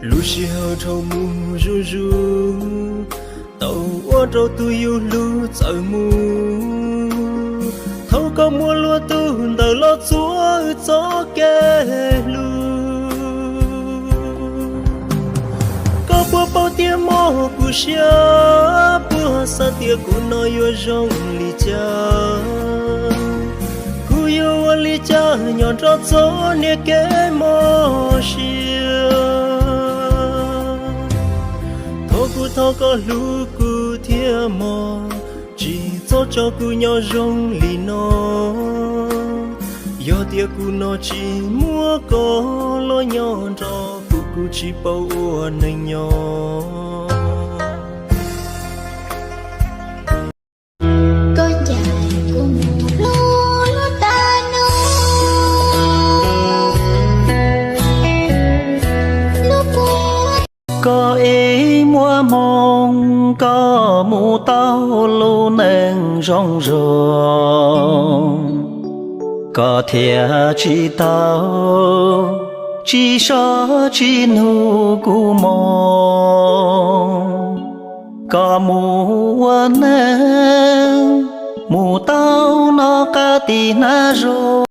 Lub sij hawm dhau mus zuj zus, tau ua rau tus yus hlub txawm mus. Thaum koj muab luag tus ntawm los txuas wb txoj kev hlub, koj puas paub tias mob kuv siab? Puas xav tias kuv no yuav zoo li cas? Kuv yuav ua li cas nyob nrog txoj niag kev mob siab? Thov kuv thov koj hlub kuv thiab mog, tsis txhob tso kuv nyob zoo li no. Yog tias kuv no tsis muab koj los nyob nrog kuv, kuv tsis paub ua neej nyob. Koj ncaim kuv mus hlub lub tag nub, lub puag. Koj ib muaj hmoo koj mus tau lub neej zoo zoo, koj thiaj tsis tau tsis so tsis nug kuv moo. Koj mus ua neej mus tau no qab tim hnav zoo,